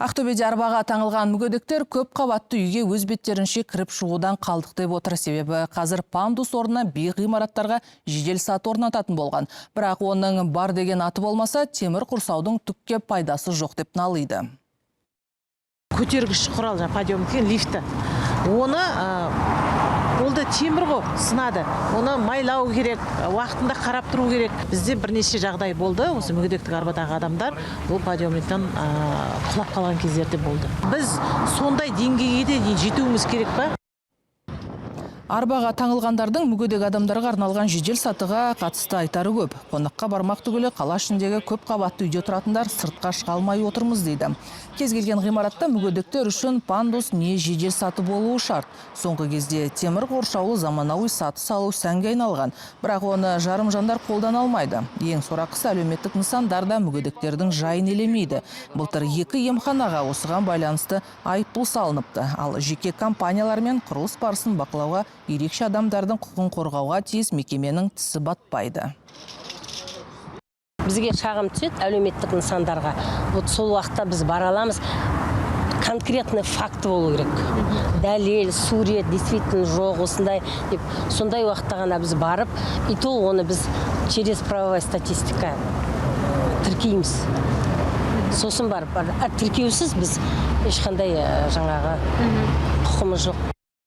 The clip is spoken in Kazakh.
Ақтөбеде арбаға таңылған мүгедектер көп қабатты үйге өз беттерінше кіріп шығудан қалдық деп отыр. Себебі қазір пандус орнына биік ғимараттарға жедел саты орнататын болған. Бірақ оның бар деген аты болмаса, темір құрсаудың түкке пайдасы жоқ деп налиды. Көтергіш құрал, жаңағы подъемник деген лифті, оны ол да темір ғой, сынады. Оны майлау керек, уақытында қарап тұру керек. Бізде бірнеше жағдай болды, осы мүгедектік арбадағы адамдар бұл подъемниктен құлап қалған кездер де болды. Біз сондай деңгейге де дейін жетуіміз керек па? Арбаға таңылғандардың мүгедек адамдарға арналған жедел сатыға қатысты айтары көп. Қонаққа бармақ түгілі, қала ішіндегі көп қабатты үйде тұратындар сыртқа шыға алмай отырмыз дейді. Кез келген ғимаратта мүгедектер үшін пандус не жедел саты болуы шарт. Соңғы кезде темір қоршаулы заманауи саты салу сәнге айналған. Бірақ оны жарым жандар қолдана алмайды. Ең сорақысы, әлеуметтік нысандар да мүгедектердің жайын елемейді. Былтыр екі емханаға осыған байланысты айыппұл салыныпты. Ал жеке компаниялар мен құрылыс барысын бақылауға ерекше адамдардың құқығын қорғауға тиіс мекеменің тісі батпайды. Бізге шағым түседі әлеуметтік нысандарға, вот сол уақытта біз бара аламыз. Конкретный факт болу керек, дәлел, сурет, действительно жоқ осындай деп. Сондай уақытта ғана біз барып, и то оны біз через правовая статистика тіркейміз. Сосын барып, а тіркеусіз біз ешқандай жаңағы құқымыз жоқ.